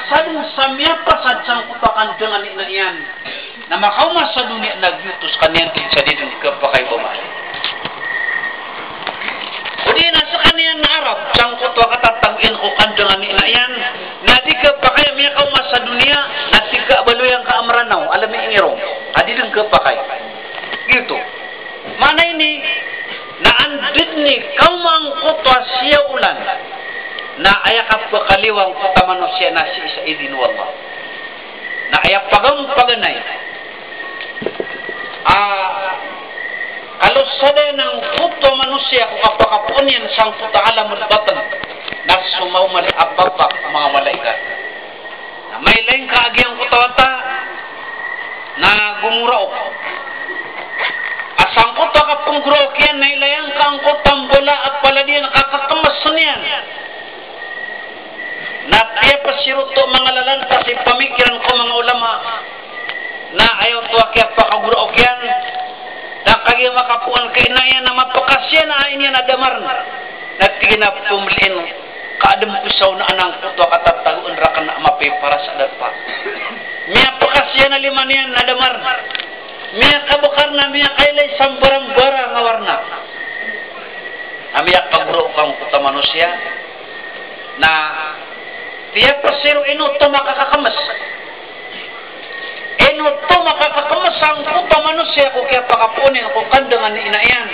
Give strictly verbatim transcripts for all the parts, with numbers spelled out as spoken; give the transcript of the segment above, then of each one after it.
Sadn sa miyapasad sangkoto a kandangan i ina iyan na makaoma sa doniya na giyoto skaniyan dn sa di dn khapakay ba maana. Odi na skaniyan na Arab, sangkoto a katatago iyan ko kandangan i ina iyan na di khapakay a miyakaoma sa doniya na tig ka a baloy angka a Mranaw, alam i ingiro, a di dn khapakay. Giyoto. Maana ini na anda dn i kaoma angkoto a siyaolan na aya kapakaliyo angkoto a manosiya na sii sa idin o Allah. Na aya pagampaganay a kalosada iyan angkoto a manosiya ko kapakapoon iyan sangkoto a alamul batn na so maoma a papak o manga malaikat. Na mailay ngka a giyangkoto a wata na gomoraok. A sangkoto a kapnggoraok iyan na ilaya ngka angkoto a mbala a palad iyan a kakakms iyan. Na piyapasiro oto a manga lalan, pasi pamikiran ko manga ulama. Na aya oto a kiyapakagoraok iyan na kagiya makapoon ka ina iyan na mapakasiyan a ina iyan a damar. Na tig iyan a pmlin ka adn pn sa onaan angkoto a katatagoan rakn a mapiya i paras a darpa. Miyapakasiyan a lima niyan a damar. Miyakabkar na miyakailay sa mbarang-barang a warna. Na miyakagoraok angkoto a manosiya. Na piyapasiro ino oto makakakms. Ino oto makakakms angkoto a manosiya ko kiyapakapoon iyan ko kandangan i ina iyan.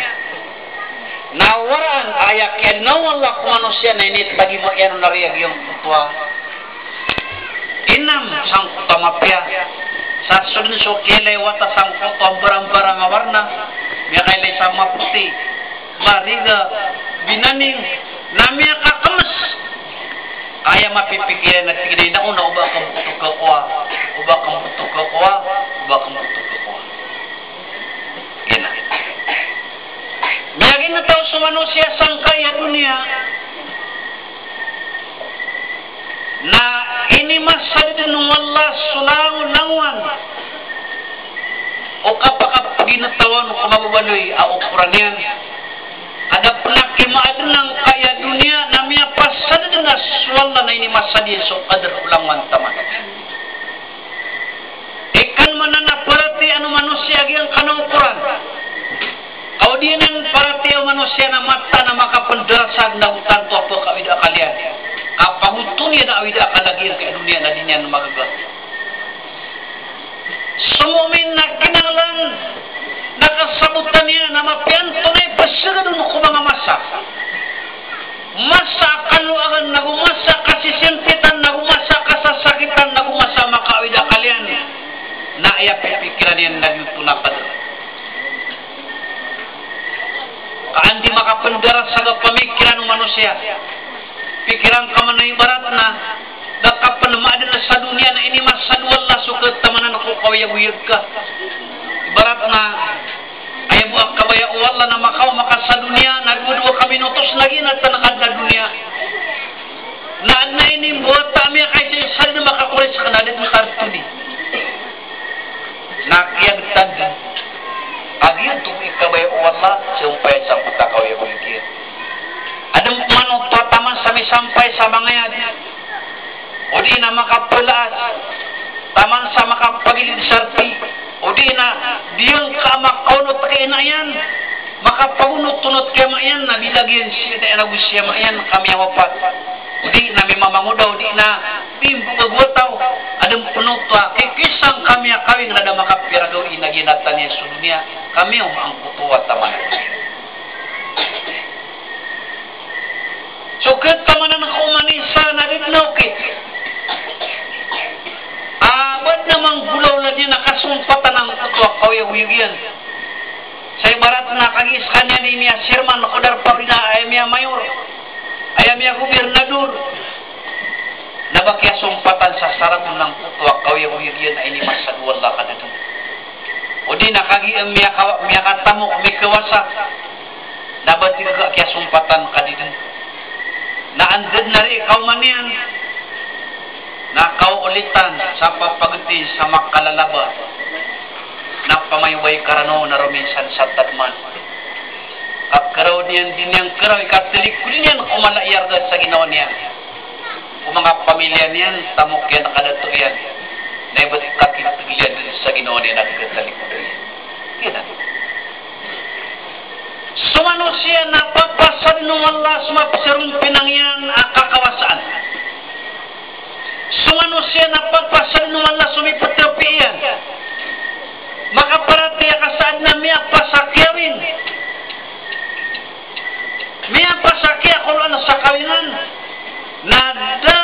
Na waraan a aya kiyaadna o Allah ko manosiya na initagima iyan on a riyag iyan koto a inam sangkoto a mapiya. Sa so dn so kiyailay a wata sangkoto a mbarang-barang a warna, miyakailay sa mapoti, mariga, binaning, na miyakakms. Aya mapipikir iyan na tig iyan a ino, o ba kambotog ka kowa, o ba kambotog ka kowa, o ba kambotog ka kowa. Giyanan. Miyaginetaw so manosiya sangkai a doniya na inimasad dn o Allah so langolangowan o kapakapaginetaw on ko mababaloy a okoran iyan. Adapn a kimaadn angkai a doniya na miyapasad dn a so Allah na inimasad iyan so kadr o langowan taman. Ikan maana na paratiyayaan o manosiya giyangkanan a okoran. Ka o di anan paratiyaya o manosiya na mataan a makapndarasag nago tanto a pkawid a akal iyan. Ka pagoton iyan a awid a akal a giyangkai a doniya na di niyan magaga. So mu'min na kinanglan na kasabotan iyan a mapiya antonaa i pzagad on ko manga masa. Masa a kaloagan, nago masa a kasisintitan, nago masa a kasasakitan, nago masa a makaawid a akal iyan. Na aya pipikiran iyan na giyoto na kadr. Ka an di makapndarasag a pamikiran o manosiya. Pikiran ka man a ibarat na da ka pn maadn sa doniya na inimasad o Allah so katamanan ko kaoyagoyag ka. Ibarat na aya bo a kabaya o Allah na makaoma ka sa doniya na dowa-dowa ka minutos na giya na tangkad na doniya. Na adn a inimbawata a miyakaisa i sadn a makakoris ka na adn a kartoni. Na kiyagtad. Kagiya oto i kabaya o Allah, siyompay sangkoto a kaoyagoyag iyan. Adn pman oto a taman sa misampay sa mangayad, odi na makapalaas, taman sa makapagilid sa rti, odi na di ngka makaonot ki ina iyan, makapagonot-onot ki ama iyan, na bilagi iyan si ina iyan ago si ama iyan ka miyawapat. Odi na mimamangoda, odi na pimbog ago a taw. Adn pn oto a kikisang ka miyakawing na da makapira gawii na ginata niyan so doniya, ka miyaoma angkoto a taman. So katamanan ko manosiya na di dn a okit a ba dn a manggolawla niyan a kasompatan angkoto a kaoyagoyag iyan. Sa ibarat na kagiya skaniyan i miyasirman ko darpa odi na aya miyamayor, aya miyagobirnador, na ba kiyasompatan sa sarat on angkoto a kaoyagoyag iyan a inimasad o Allah ka da dn. Odi na kagiya miyaka-, miyakatamok, mikawasa, na ba tig ka kiyasompatan ka di dn. Na anda dn a ri kaoma niyan na kaolitan sa papagti sa makalalaba, na pamayowa i karano na rominsan sa tadman. Ka karaw niyan di niyan karaw i katalikod iyan ko mala i arga sa ginawa niyan. ko manga pamilya niyan, tamok iyan a kadato iyan, na ibt ka kitegel iyan dn sa ginawa niyan a katalikod iyan. Giyanan. So manosiya na papasadn o Allah so mapsarompinang iyan a kakawasaan. So manosiya na papasadn o Allah so miptpi iyan. Makaparatiyaya ka sa adn a miyapasakiyawin. Miyapasakiyakoloan sa kawinan. Na da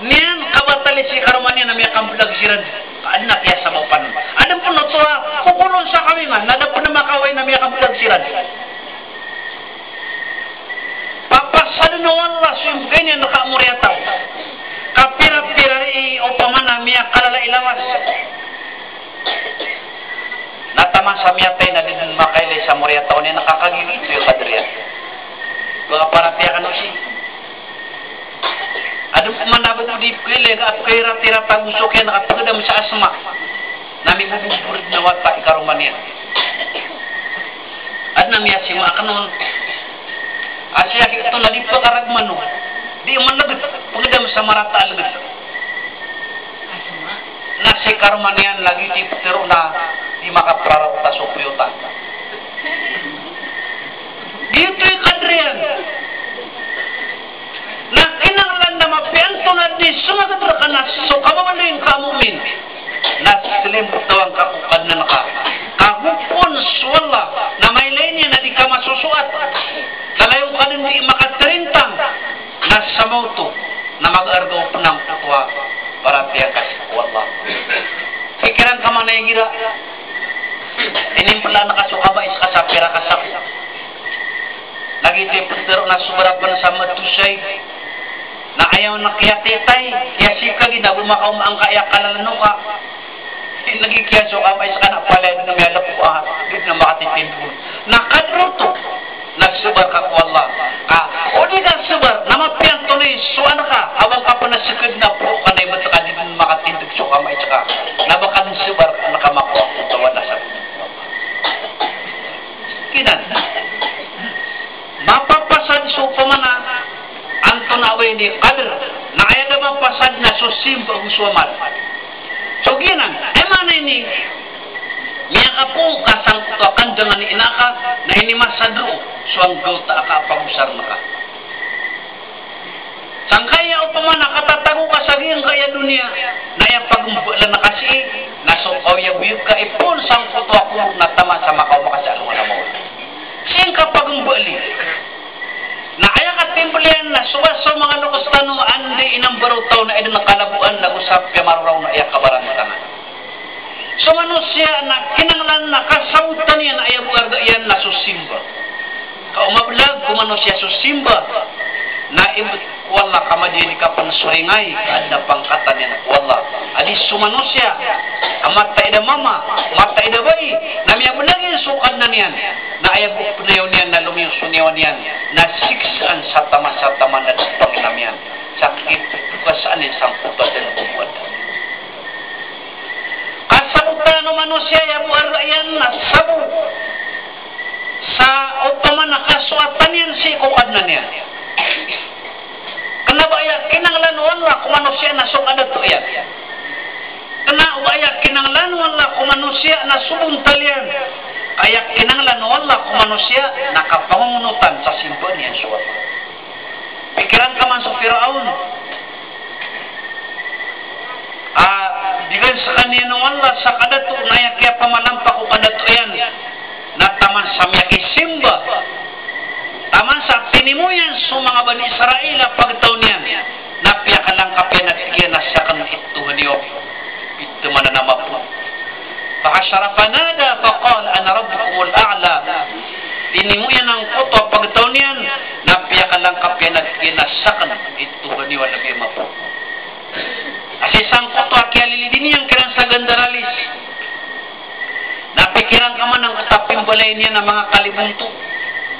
niyan kabatali si karoma niyan a miyakamblag siran. Ka adn a kiyasabapan. Adn pn oto a kokolon sa kawinan, na da pn a makaway na miyakamblag siran. Papasadn o Allah so imbgay niyan rka a moriyataw. Ka pira-pira i opama na miyakalala i lawas. Na taman sa miyatay na di dn makailay sa moriyataw niyan, na kagiya giyoto i kadr iyan. Ba paratiyaya kano si Adn pman a ba ko di pkhailay, ka pkhairat-irat ago so kiyan a kapagdam sa asma. Na mimboborbor dn a wata i karoma niyan. Adn a miyasingowa akn on a siyakit oto na di pkaragman on. Di man lgd, pagdam sa marata a lgd. Na si karoma niyan lagid i ptharoon a di makapraraota so piyotan. Giyoto i kadr iyan. Na kinanglan na mapiya antonaa dn i somagad rka na so kababaloy ngka a mu'min. Na slimbtawan ka ko Kadnan ka. Ka gopon so Allah na mailay niyan a di ka masosoat. Na layon ka dn di makatarintang. Na sa maoto na mag-arga o pnangkoto a paratiyaya ka sii ko Allah. Pikiran ka man a igira inimblaan ka so kabais ka sa pira ka sako. Na giyoto i ptharoon a sobra pn sa matosay. Na aya on na kiyatitay, kiyasikagi na bo makaoma angkaya kalalano ka. Lagid kiyan so kabais ka na palaya dn a miyalko a, di dn a makatitindg on. Na kadr oto na sabar ka ko Allah. Ka o di ka sabar, na mapiya antonaa i sowa ngka a ba ngka pn a skd na poro ka na ibt ka di dn makatindg so kabais ka. Na ba ka dn sabar, na ka makowa ko tawan a sabar. Giyanan. Mapapasad so opama na antonaa ba ini kadr, na aya da mapasad na so simba ago so amal. So giyanan, aya maana ini, miyakapoon ka sangkoto a kandangan i ina ka, na inimasad roo so anggawta a kapagosarn ka. Sangkaya opama na katatago ka sa giyangkaya doniya, na aya pagmbaalan ka sii, na so kaoyagoyag ka ipoon sangkoto a kobor na taman sa makaoma ka sa alongan a mawri. Sii ngka pagmbaali. Na aya katimbl iyan na so ba so manga loks tano anda i inambar o taw na aya dn a kalaboan ago sa piyamaroraw na aya kabarantangan. So manosiya na kinanglan na kasabotan iyan a aya bo arga iyan na so simba. Ka o mablag ko manosiya so simba, na ibt ko Allah ka madiya di kapnsoringay, ka adn a pangkatan iyan ko Allah. Adi so manosiya a mataid a mama, mataid a bai, na miyablag iyan so Kadnan iyan, na aya bo pnayaw niyan na lomiyo so niyawa niyan, na siksaan sa taman, sa taman a dpang iyan, sa kipkasaan iyan sangkoto a dn a boboad. Kasabotan o manosiya a aya bo arga iyan na sabo sa opama na kasoatan iyan sii ko Kadnan iyan. Kna ba aya kinanglan o Allah ko manosiya na so kadato iyan. Kna ba aya kinanglan o Allah ko manosiya na so bontal iyan. Aya kinanglan o Allah ko manosiya na kapangongonotan sa simba niyan so Allah. Pikiran ka man so Firaun. A, bigan skaniyan o Allah sa kadato na aya kiyapamalampak o kadato iyan na taman sa miyakisimba. Taman sa tinimo iyan so manga Bani Israil a pagtaw niyan. Na piyakalangkap iyan a tig iyan a sakn i Tohan iyo. Pitharo man a maporo. Fahashara fanada faqala ana rabbukumul a'la. Tinimo iyan angkoto a pagtaw niyan, na piyakalangkap iyan a tig iyan a sakn i Tohan iyo a lbi a maporo. A sii sangkoto a kiyalilidi niyan kiran sa gandaralis. Na pikiran ka man angkoto a pimbalay niyan a manga kalibonto,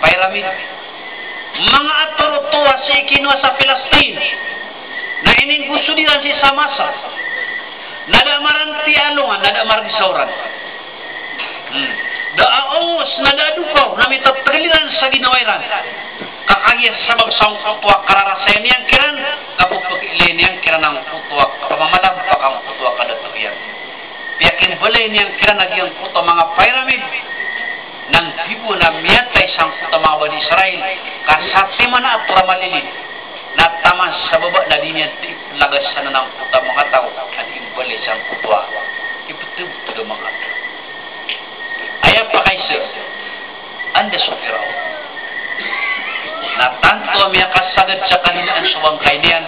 pyramid. Manga ator oto a sii kinowa sa Filistin. Na inigosod iran sii sa Masr. Na da a maranti a alongan, na da a margsaw ran. Hmm. Da a ongos na da a dokaw na mitatagel iran sa ginawa iran. Ka kagiya sabap sangkoto a kararasay niyan kiran, ka pepekilay niyan kiran angkoto a kapamamalampak angkoto a kadato iyan. Piyakimbalay niyan kiran a giyangkoto a manga piramid, na nggibo na miyatay sangkoto a manga Bani Israel, ka satiman a atoran a malilid, na taman sa baba na di niyan ipelagas anan angkoto a manga taw, na di imbalay sangkoto a ipetebeteg a manga taw. Aya pakaiza, anda so Firaun? Na tanto a miyakasagad sa kalinaan so bangkay niyan.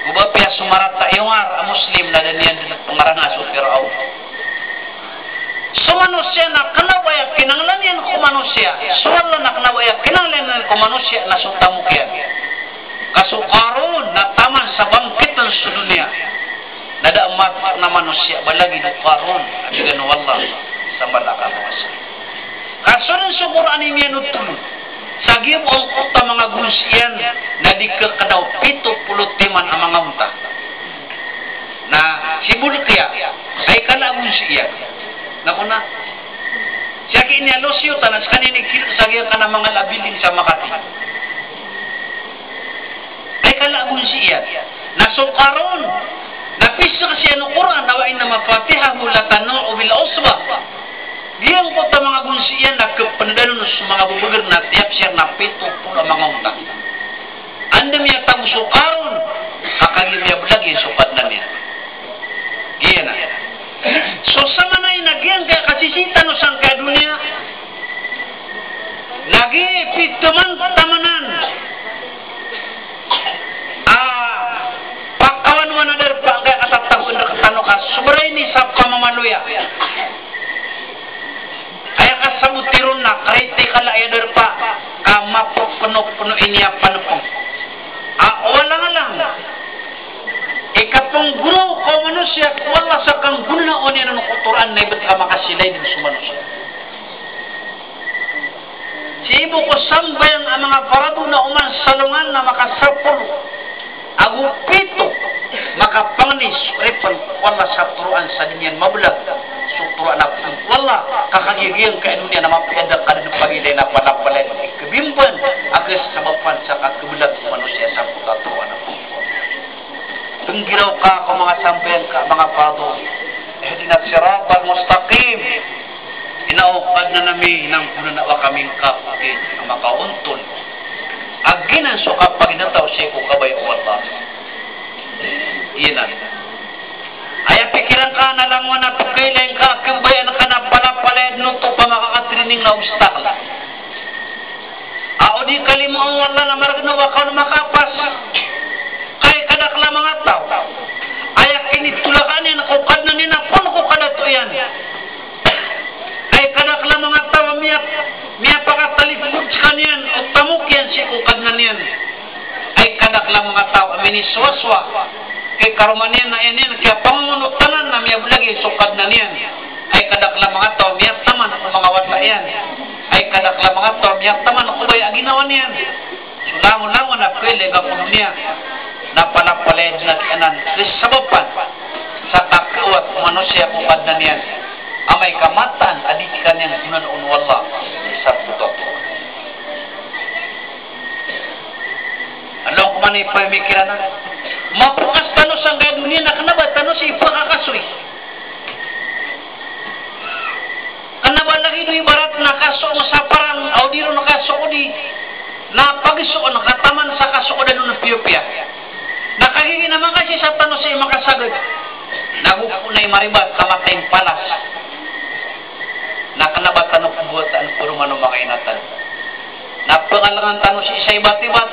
Oba piya so marata i ongar a Muslim na da niyan den pengaranga so Firaun. So manosiya na kena o ba aya kinanglan iyan ko manosiya. So Allah na kena o ba aya kinanglan iyan ko manosiya na so tamok iyan. Ka so Qarun na taman sa bangkiten so doniya na da a mataan a manosiya ba lagid o Qarun a bigay o Allah sa mala a kawasa. Ka so den so Qur'an i miyanotol on sa giya bo angkoto a manga gonsi iyan na di kekena o pito polo timan a manga onta. Na si Bulkiya, ay kala a gonsi iyan. Na kona, siyaki ini a losiyot a na sekaniyan i kir sa giyangkanan a manga labiling sa Makati. Ay kala a gonsi iyan. Na so Qarun, na pisek siyan o Qur'an, na wa inna mafatihahu latanu'u bil usba. Giyangkoto a manga gonsi iyan na kependanon so manga bebeger na tiyap siyan na pito polo a manga onta. Anda miyatago so Qarun, ka kagiya miyabelag iyan so Kadnan iyan. Giyanan. So samanaya na giyangkaya kasisii tano sangkaya doniya, lagid i piteman tamanan a pakawan o ana darpa angkaya katatagoan rektano ka sobra ini sa pamamaloya. Aya kasaboti ron na kritikal a aya darpa ka mapepeno-peno ini a panepeng. A, o alang-alang i kapenggonaw ko manosiya ko Allah sa kanggonanao niyan on ko Qur'an na ibt ka makasilay den so manosiya. Sii bo ko sambayang a manga farado na oman sa alongan na makasapolo ago pito, makapangni so ripen ko Allah sa toroan sa di niyan mabelag so toroan a pito ko Allah, ka kagiya giyangkaya doniya na mapiya da ka den pagilay na palapalaya i kebimban a kesabapan sa kakebelag o manosiya sa pito a toroan a pito. Penggiraw ka ko manga sambayang ka a manga farado. Ihdinas siratal mustaqim. Ino o Kadnan ami, nanggonanaa kami ngka ko kagiya a makaontol a giyanan so kapaginetaw sii ko kabaya o Allah. Giyanan. Aya pikiran ka na langowan a pekailay ngka a kabayaan ka na palapalaya den oto pamakatraining na obstacle. A o di kalimoon o Allah na margn o ba ka on makapas. Ay kadakl a manga taw. Aya kinitolakan iyan ko Kadnan iyan a phoon ko kadato iyan. Ay kadakl a manga taw a miya, miyapakatalipod skaniyan o tamok iyan sii ko Kadnan iyan. Ay kadakl a manga taw a minisowasowa ki karoma niyan na iyan iyan kiyapangongonotan na miyabelag iyan so Kadnan iyan. Ay kadakl a manga taw a miyataman ko manga wata iyan. Ay kadakl a manga taw a miyataman ko baya a ginawa niyan. So langon-langon a pwede ka ko doniya na palapalaya den a giyanan kasabapan sa kakowat o manosiya ko Kadnan iyan. Amay ka mataan a di skaniyan gonanao o Allah sa pito a toroan. Alongan ko man i pamikiran a mapokas tano sangkaya doniya na kena ba tano sii pakakasoy. Kena ba lagid o ibarat na kasoong sa parang, aw di ron kasoodi, na pagisoon ka taman sa kasood anon piyopiya. Na kagiya na makasisa tano sii makasagad. Na gopo na i maribat ka matay palas. Na kena ba tano pembotaan ko roman o manga ina tano. Na pekalangan tano sii sa ibat-ibat.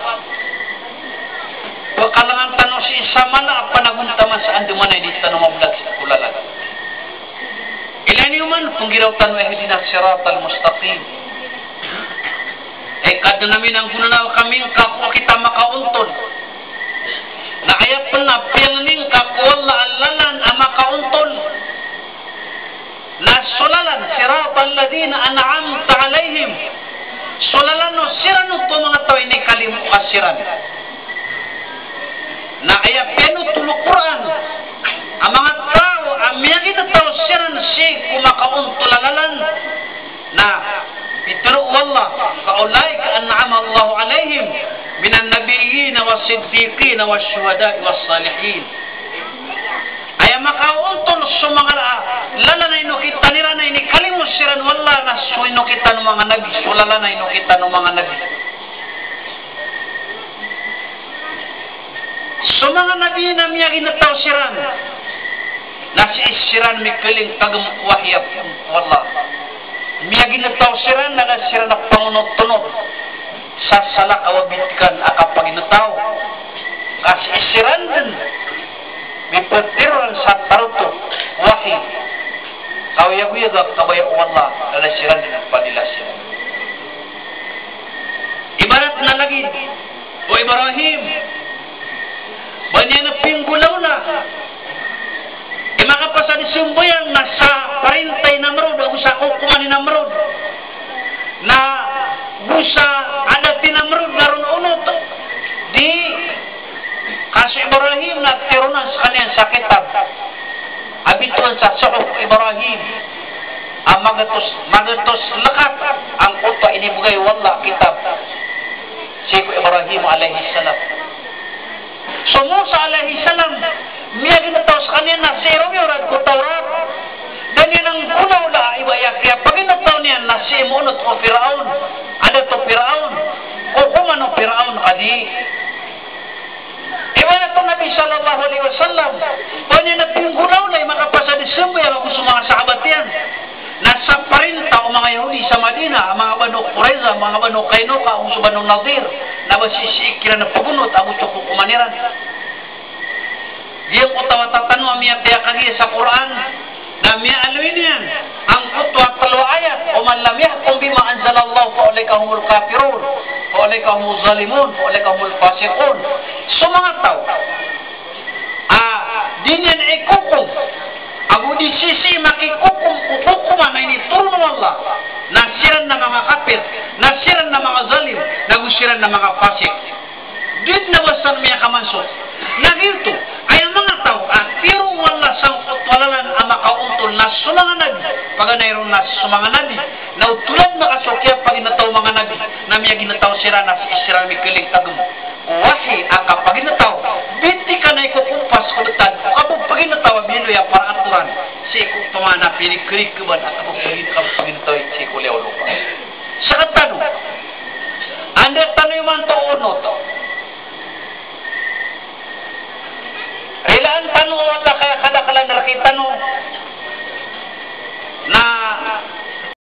Pekalangan tano sii sa mala a panagontaman sa andamanaya i di tano mabelag sii ko lalan. Ilay niyo man, penggiraw tano, ihdinas siratal mustaqim. Ay Kadnan ami, nanggonanaa kami ngka ko kagiya a makaontol. Na aya pen a piyangni ngka ko Allah a lalan a makaontol. Na so lalan, siratal ladhina an'amta alaihim. So lalan o siran oto a manga taw a inikalimo ka siran. Na aya piyanothol o Qur'an a manga taw a miyaginetaw siran sii ko makaontol a lalan, siddiqin was shuhada'i was salihin. Aya makaontol so manga la-, lalan a inokitan iran a inikalimo siran o Allah na so inokitan o manga nabi, so lalan a inokitan o manga nabi. So manga nabi na miyaginetaw siran na sii siran mikiling kagem ko wahi a, o Allah. Miyaginetaw siran na da siran a pangonotonot sa salakaw a bitikan a kapaginetaw. Ka sii siran den mipetiroran sa taroto wahi. Kaoyagoyag a kabaya o Allah, na da siran den a padila siran. Ibarat na lagid o Ibrahim, ba niyan a pinggolawla i makapasad i sambayang na sa parinta i Namrud, ago sa kokoman i Namrud. Na go sa adat i Namrud na ron onot. Di, ka so Ibrahim na tironan sekaniyan sa kitab a bitowan sa Suhuf Ibrahim. A magatos, magatos lekat angkoto a inibegay o Allah a kitab sii ko Ibrahim alayhis salam. So Musa alayhis salam, miyaginetaw sekaniyan na sii romiyorad ko Tawrat. Da niyan a nggolawla i ba aya kiyapaginetaw niyan na sii monot ko Firaun, adat o Firaun, kokoman o Firaun, ka di. Ibarat o Nabi sallallahu alayhi wasallam, ba niyan a pinggolawla i makapasad i sambayang ago so manga sahabat iyan. Na sa parinta o manga Yahudi sa Madina, a manga Banu Qurayza, manga Banu Qainuqa, ago so Banu Nadir, na ba sisii kiran a pagonot ago so kokoman iran. Giyangkoto a wata tano a miyataya kagiya sa Qur'an, na miyaaloy niyan angkoto a telo a ayat, "Wa man lam yahkum bima anzalallahu fa ulaika humul kafirun, fa ulaika humuz zalimun, fa ulaika humul fasiqun." So manga taw a di niyan ikokom, ago di sisii makikokom ko kokoman a initoron o Allah, na siran na manga kapir, na siran na manga zalim, na go siran na manga fasik. Di den a ba san miyakamansok. Na giyoto, aya manga taw a tiyaro o Allah sangkoto a lalan a makaontol na so manga nabi, paganay ron na so manga nabi, na oto lad na ka so kiyapaginetaw o manga nabi, na miyaginetaw siran na sii siran mikiling kagem ko wahi a kapaginetaw, bitikan a ikokompas ko detad ko kapapaginetaw a biloy a para atoran sii ko pamana pirikirikeban a kapapagin-, kapapaginetaw sii ko liyawaw o lopa. Sekatano, anda tano imanto onot? Rilaan tano o Allah ka kadakelan rekitano na